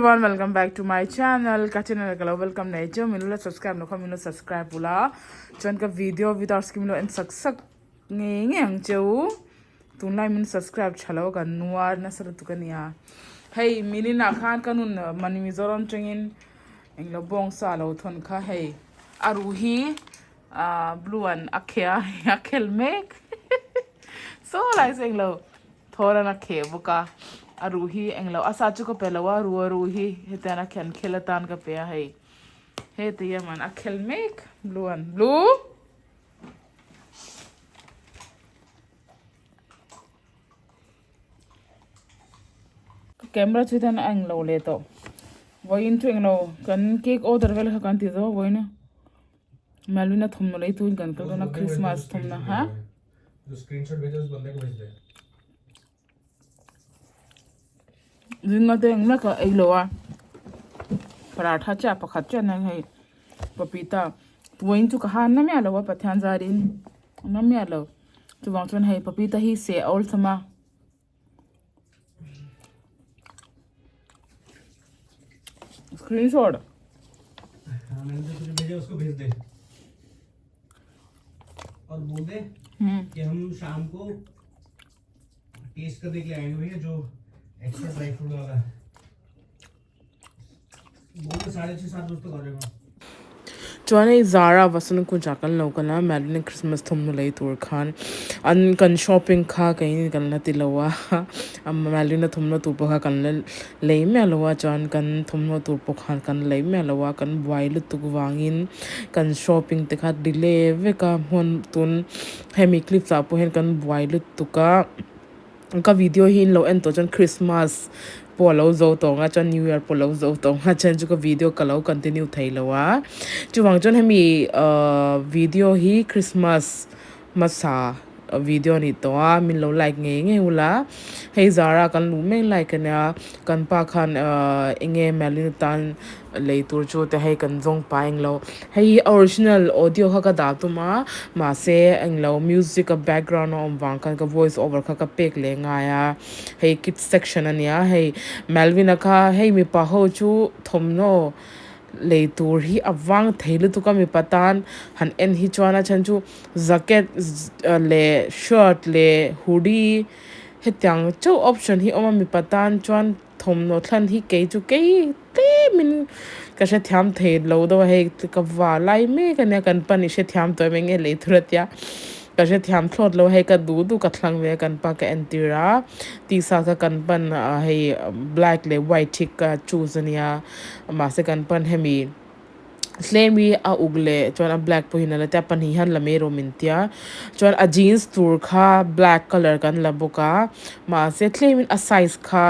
Everyone welcome back to my channel ka channel ka lo welcome nei chu min lo subscribe lo kha min lo subscribe ula chuan ka video videos ki min lo en sak sak ngei ngei ang cheu tunlai min subscribe tha lo kan nuar nasa lutuk ania hei minin ah khan ka nun mani Mizoram tangin englo bawngsa lo thawn kha hei a ruh hi ah blue an a kheh a a khel mek saw lai saw englo. Thawr an a kheh bawk a, a ruh hi englo a sa chu ka pe lo a, ruh a ruh hi hetiang a khen khel atan ka pe a hei heti hian man a khel mek blue an blue ka camera chu hian a englo leh tawh vawiin chu englo kan cake order vel kha kan ti zo vawiin a Malwina thawmhnaw lei turin kan kal dawn a Christmas thawmhnaw ha. Zinga te engmah ka ei lo a paratha chiah pakhat chiah na hei papita vawiin chu ka han na miah lo a Pathian zarin na miah lo chuvang chuan hei papita hi seh a awlsam a. Screenshot हाँ मैंने जो तुझे भेजा उसको भेज दे और बोल दे कि हम शाम को टेस्ट करने के लिए आएंगे भैया जो extra dry fruit वाला है बोल दे 6:30 7 बजे तक आ जाएगा। Chuan hei Zara Vasant Kunj ah kan lo kal a Madeline Christmas thawmhnaw lei tur khan an kan shopping kha keini kan la ti lo a Madeline a thawmhnaw tur pawh kha kan la lei miah lo a chuan kan thawmhnaw tur pawh khan kan lei miah lo a kan buai lutuk vangin kan shopping te kha delay vek a hmun tun hemi clips ah pawh hian kan buai lutuk a ka video hi in lo en tawh chuan Christmas pawh a lo zo tawh ang a chuan new year pawh a lo zo tawh ang a chuan chu ka video ka lo continue thei lo a chuvang chuan hemi ahh video hi Christmas hmasa video a ni tawh a min lo like ngei ngei ula hei zara kan luh mek like a nia kan pa khan ahh eng nge Malin atan lei tur chu te hei kan zawng pah englo hei hi a original audio kha ka dah tum a mahse englo music a background a awm vang khan ka voice over kha ka pek leh ngai a hei kids section a nia hei Malvin-a kha hei mipa ho chu thawmhnaw lei tur hi a vang thei lutuk a mipa tan han en hi chuan a chhan chu jacket leh shirt leh hoodie hetiang chauh option hi a awm a mipa tan chuan thawmhnaw thlan hi kei chu kei tlemin ka hrethiam thei lo deuh a hei ka va lai mek ania kan pan i hrethiam tawh em eng nge lei tur a tia ka hrethiam thlawt lo a hei ka duh duh ka thlang ve a kan pa ka entir a tisa kha kan pan ah hei black leh white hi ka choose ania mahse kan pan hemi tlem hi a uk leh chuan a black pawh hi a la tia pahnih hian la mai rawh min tia chuan a jeans tur kha black colour kan la bawk a mahse tlemin a size kha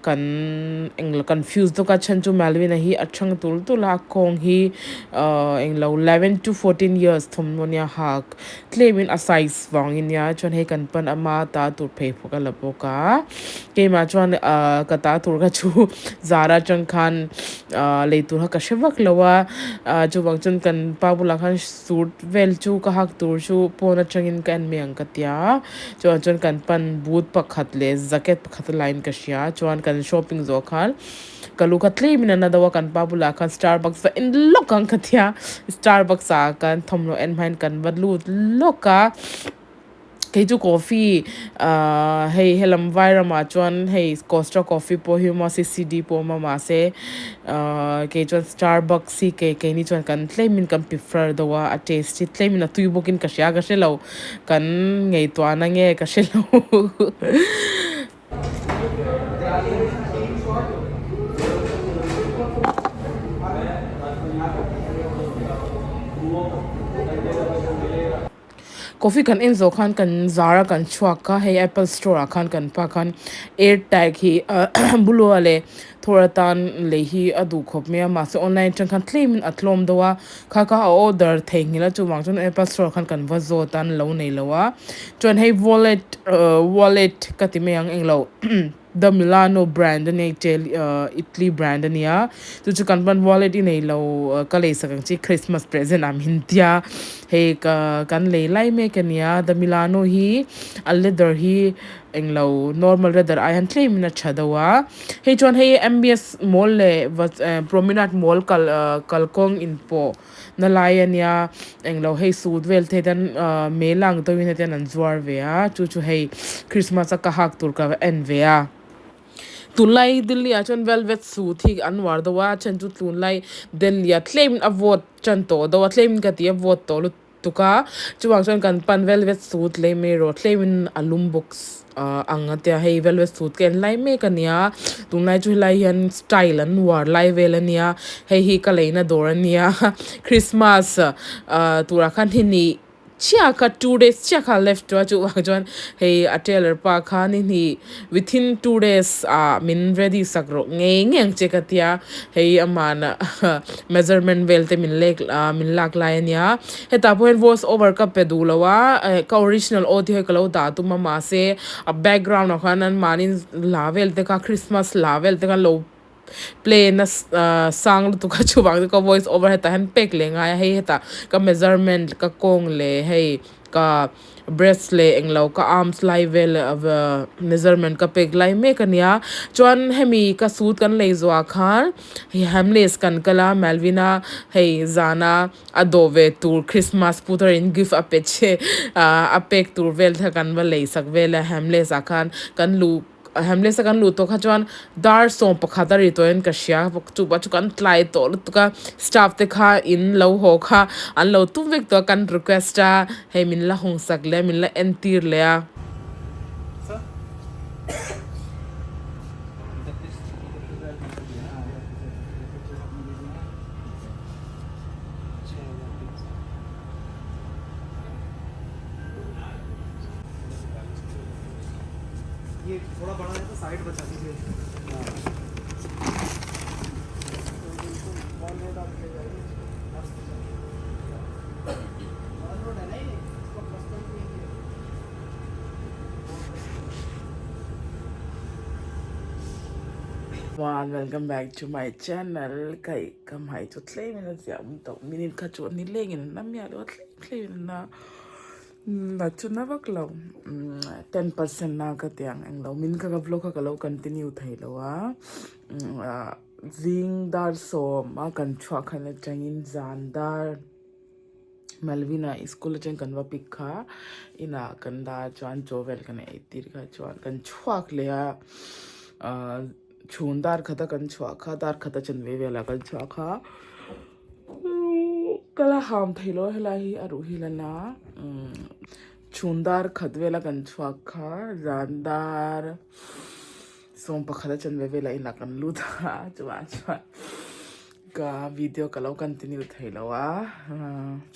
kan englo confuse dawk a chhan chu Malvina hi a thang tul tul a a kawng hi ahh englo eleven to 14 years thawmhnaw nia hak tlemin a size vangin nia chuan hei kan pan ama ta tur pheikhawk a la bawk a keimah chuan ahh ka ta tur kha chu zara atang khan ahh lei tur kha ka hre vak lo a ahh chuvang chuan kan pa bulah khan suit vel chu ka hak tur chu pawn atangin ka en mai ang ka tia chuan chuan kan pan boot pakhat leh jacket pakhat a lain ka hria chuan kan shopping zawh khan ka lu kha tlem in a na deuh a kan pa bulah khan starbucks va en lawk ang ka tia starbucks ah kan thawmhnaw en hma in kan va lut lawk a kei chu coffee ahh hei helam vai ramah chuan hei costa coffee pawh hi a awm a C_C_D pawh a awm a mahse ahh kei chuan starbucks hi kei keini chuan kan tlem in kan prefer deuh a a taste hi tlem in a tui bawk in ka hria ka hrelo kan ngaihtuahna nge ka hrelo. Coffee kan en zawh khan kan zar a kan chhuak a hei apple store ah khan kan pa khan air tag hi blue a leh thawr atan lei hi a duh khawp mai a mahse online atang khan tlem in a tlawm deuh a kha kha a order theihnghilh a chuvang chuan apple store ah khan kan va zawt a an lo nei lo a chuan hei wallet wallet ka ti mai ang englo the milano brand a nia italy brand a nia chu chu kan ban wallet i nei lo ka lei sak ang chi christmas present ah min tia hei ka kan lei lai mek a nia the milano hi a leather hi. Englo normal weather ai hian tlem in a tha deuh a hei chuan hei M B S mall leh promenade mall kal ah kalkawng inpawh na lai ania englo hei suit vel te hian ah mela ang deuhin hetiang an zuar ve a chu chu hei christmas a ka hak tur ka en ve a tunlai Delhi ah chuan velvet suit hi an uar deuh a a then chu tunlai Delhi ah tlem in a vawt tan tawh deuh a tlem in ka ti a vawt tawh lutuk. Tuk a, chuvang chuan kan pan velvet suit leh mai erawh tlemin a lum box ah ang a tia hei velvet suit ka en lai mek a nia tunlai chu helai hian style an uar lai vel a nia hei hi ka leina dawr a nia christmas ah turah khan hi ni chiah kha 2 days chiah kha left tawh a chuvang chuan hei a tailor pa khan i hnih within 2 days ah min ready sak rawh ngei ngei ang che ka tia. Hei amana measurement vel te min lek min lak lai ania hetah pawh hian voice over ka pe duh lo a ka original audio hi ka lo dah tum a mahse a background ah khan an mahni hla vel te kha christmas hla vel te kha lo play na sang lutuk a chuvang chu ka voice over hetah hian pek leh ngai a hei hetah ka measurement ka kawng leh hei ka breast leh englo ka arms lai vel measurement ka pek lai mek ania chuan hemi ka suit kan lei zuah khan hei hamleys kan kal a Melvin-a hei zana a dawh ve tur christmas putar in gift a pe che ah a pek tur vel kha kan va lei sak vel a hamleys ah khan kan luh Hamleys a kan luh tawh kha chuan dar 11 a ri tawh in ka hria chupa chu kan tlai tawh lutuk a staff te kha in lo haw kha an lo tum vek tawh a kan request a hei min la hawng sak leh a min la entir leh a. One welcome back to my channel kai ka hmai chu tlem in a ziah awm tawh minute kha chu ni leng in an la miah lo a tlem tlem in an la Na chu na vak lo 10% na ka ti ang englo min kha ka vlog kha ka lo continue thei lo a zing dar sawm a kan chhuah khan atangin zan dar Melvin a school atang kan va pick kha inah kan dah chuan chaw vel kan ei tir kha chuan kan chhuak leh a chhun dar khat a kan chhuah kha dar khat a chanve velah kan chhuah kha. Ka la ham thei lo a helai hi a ruh hi la na chhun dar khat vela kan chhuak kha zan dar 11 a chanve velah inah kan lut a chuvang chuan ka video ka lo continue thei lo a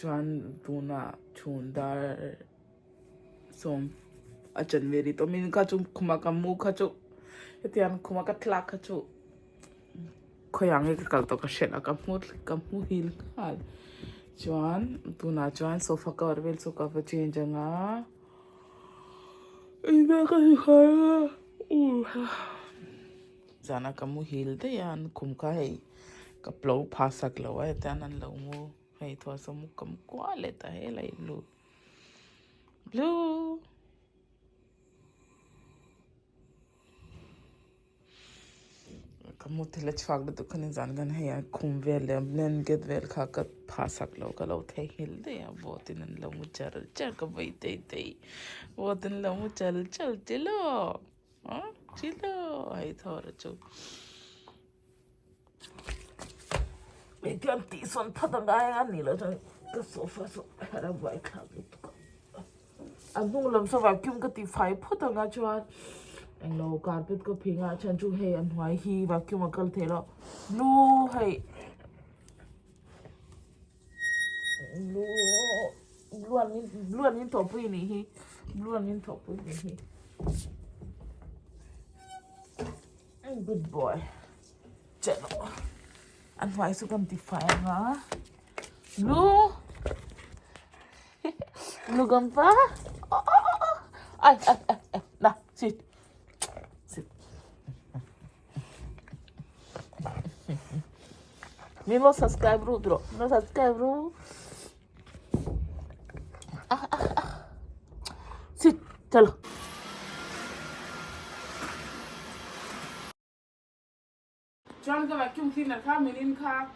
chuan tunah chhun dar sawm a chanve ri tawh min kha chu khumah ka mu kha chu hetiang khumah ka tlak kha chu. Khawiah nge ka kal tawh ka hriat a ka hmu ka hmu hil nghal chuan tunah chuan sofa cover vel chu ka va change ang a engvel ka ti nghal a zana ka muhil daih a an khum kha hei ka plo pha sak lo a hetiang an lo mu hei thuah saw mu ka mu kual leh ta helai blue blue. Ka mu thil a chhuak lutuk kha ni zan khan hei a khum vel leh blanket vel kha ka phah sak lo ka lo theihnghilh daih a vawt in an lo mu char char ka vawi tei tei vawt in lo mu chal chal tilo ah tilo hei thawr a chu hetiang tih sawn phawt a ngai a ni loh chuan ka sofa saw a buaithlak lutuk a. A hnung lam saw vacuum ka ti fai phawt ang a chuan englo carpet ka phing a chhan chu hei a hnuai hi vacuum a kal theih loh blue hei blue blue an min blue an min thawhpui nih hi blue an min thawhpui nih hi good boy chelo a hnuai chu kan ti fai ang a blue. Lugampa. Oh, oh, oh, oh. Ay, ay, ay, ay. Na, sit. Sit. Mi lo subscribe ru bro. No subscribe ru. Ah, ah, ah. Sit. Chalo. vacuum cleaner kha minin kha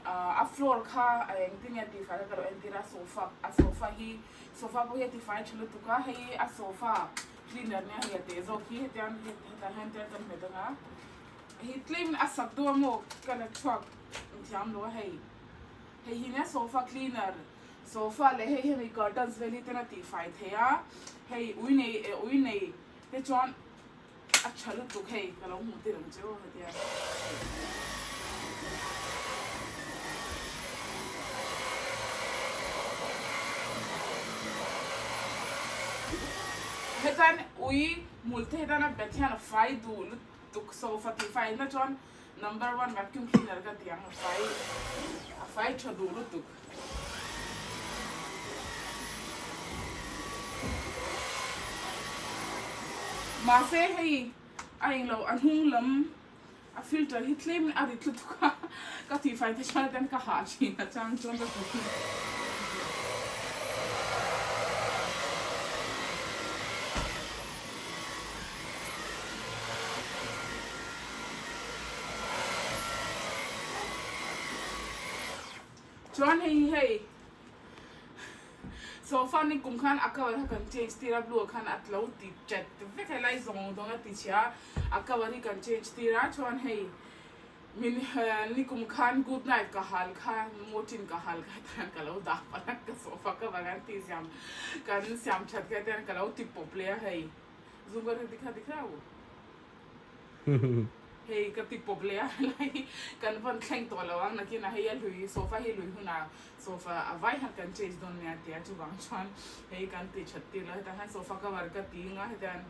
a floor kha engtin nge tifai kha ka lo entir a sofa a sofa hi sofa pawh hi a tifai tha lutuk a hei a sofa cleaner nia hei a teh zawk hi hetiang hetah hian tel kan hmet anga hei tlem a sak deuh a maw ka la chhuak thiam lo a hei hei hi nia sofa cleaner sofa leh hei hemi curtains vel hi ten a tihfai thei a hei ui nei ui nei te chuan A tha lutuk hei ka lo hmuh tir ang che aw hetia. Hetan ui hmul te hetan a bet hian a fai duh lutuk sofa tih fai na chuan number one vacuum cleaner ka ti ang a fai a fai tha duh lutuk. Mahse hei a englo a hnung lam a filter hi tlem in a ri tlutuk a ka tihfai te chuan ten ka hah thin a chang chuan ka kut hi Chuan hei hi hei sofa ni kum khan a cover kha kan change tir a blue ah khan a tlo ti chat vek helai zawng zawng a ti chhia a cover hi kan change tir a chuan hei min ni kum khan good night ka hal kha motin ka hal kha tan ka lo dah palh a ka sofa cover kan tih siam kan siam that kha ten ka lo ti pawp leh a hei zoom ka ri kha dikhrau. Hei ka ti pawp leh a helai hi kan vawn thleng tawh lo ang nakin a hei a hlui sofa hi lui hunah sofa a vai hian kan change dawn nia tia chuvang chuan hei kan ti that tir lo hetah hian sofa cover ka ti nga hetiang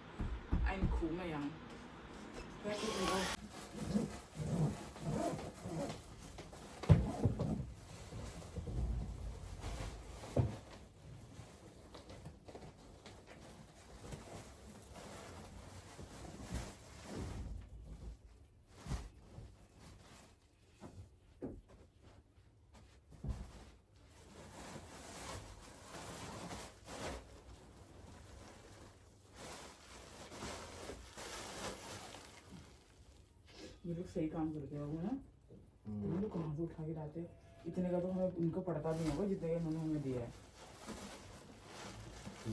a inkhuh mai ang. ये लोग सही काम करते होंगे ना ये लोग कहाँ से उठा के लाते इतने का तो हमें उनको पड़ता भी होगा जितने का इन्होंने हमें दिया है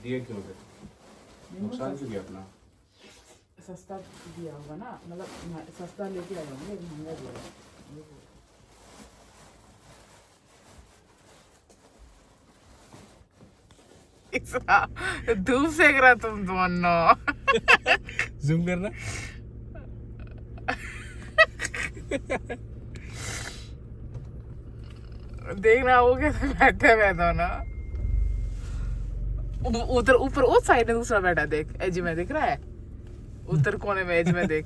दिए क्यों फिर नुकसान क्यों किया अपना सस्ता दिया होगा ना मतलब सस्ता लेके आए होंगे महंगा दिया है धूप सेक रहा तुम दोनों जूम करना देख रहा वो कैसे बैठे हुए दोनों उधर ऊपर उस साइड में दूसरा बैठा देख एज में दिख रहा है उत्तर कोने में एज में देख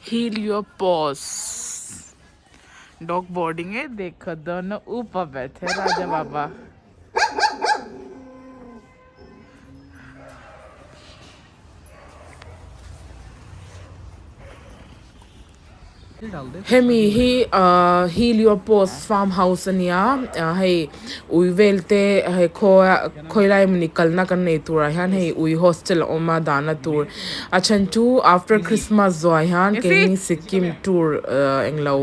Heal your paws. Dog boarding है देखो दोनों ऊपर बैठे राजा बाबा Hemi hi ahh Heliopost farm house a nia ah hei ui vel te hei khaw khawilai emawni kalna kan nei turah hian hei ui hostel a awm a dahna tur a then chu after christmas zawhah hian keini Sikkim tour ahh englo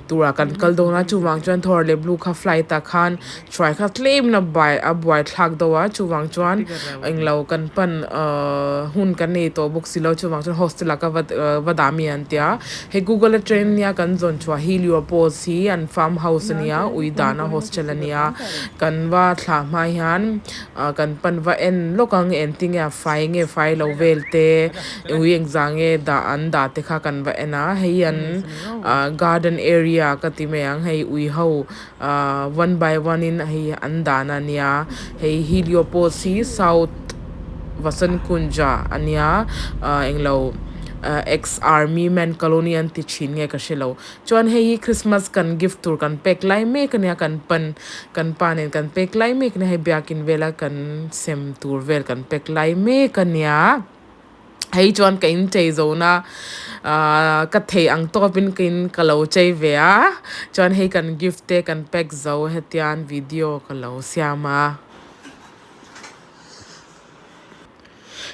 turah kan kal dawn a chuvang chuan thawr leh blue kha flight ah khan hruai kha tlem in a bai a buaithlak deuh a chuvang chuan englo kan pan ahh hun kan nei tawh bawk si lo chuvang chuan hostel ah ka va va dah mi an tia hei google a train nia kan zawn chhuah hi Leopold hi an farm house ania ui dahna hostel ania kan va thlah hma hian ah kan pan va en lawk ang engtinge a fai nge fai lo vel te ui engzah nge dah an dah te kha kan va en a hei an ah garden area ka ti mai ang hei ui ho ah one by one in hei an dahna ania hei heliopost hi south vasankunja ania ah englo ah ex army man colony an ti thin nge ka hrelo chuan hei hi christmas kan gift tur kan pek lai mek ania kan pan kan pa nen kan pek lai mek ania hei biakin vela kan sem tur vel kan pek lai mek ania. Hei chuan ka inchei zona ahh ka thei ang tawpin ka in ka lo chei ve a chuan hei kan gift te kan pack zo hetian video ka lo siam a.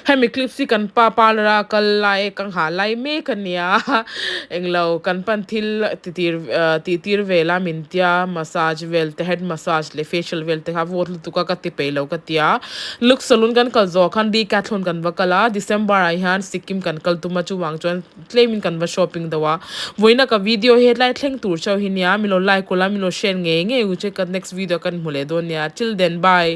Hemi clips hi kan pa parlour a kal lai ka nghah lai mek a nia englo kan pan thil titir tih tir vel a min tia massage vel te head massage leh facial vel te kha vawt lutuk a ka ti peih lo ka tia lux salon kan kal zawh khan decathlon kan va kal a December ah hian Sikkim kan kal tum a chuvang chuan tlem in kan va shopping deuh a vawiina ka video hi hetlai thleng tur chauh hi nia min lo like ula min lo share ngei ngei u che ka next video kan hmu leh dawn nia till then bye.